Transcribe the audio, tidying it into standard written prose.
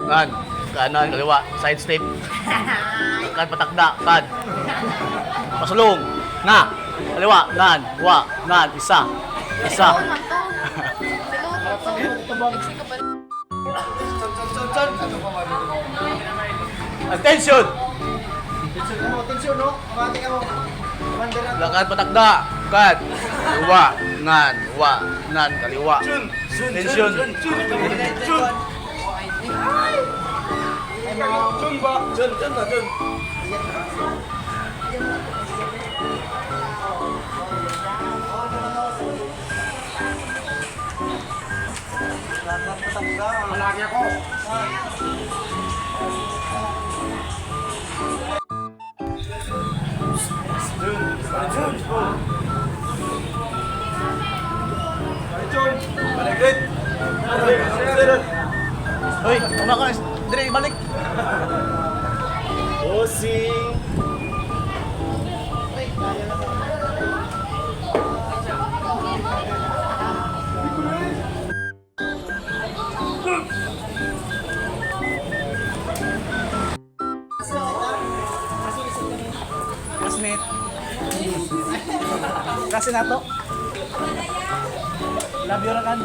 Kan. Kanan, kaliwa. Side step. Kan, patakda. Kan. Pasulong. Na. Kaliwa. Nan. Wa. Nan. Isa. Isa. Attention! Attention, no? Kamati ka mo. Commander na. Lakad patakda. Kan. Kaliwa. Nan. Wa. Nan. Kaliwa. Attention. Chun! Chun ba? Chun, chun na, chun. Malaki ako. Hoy, umaka. Dire, balik. Bossing! Classmate. Kasi na to. Love you ra kan.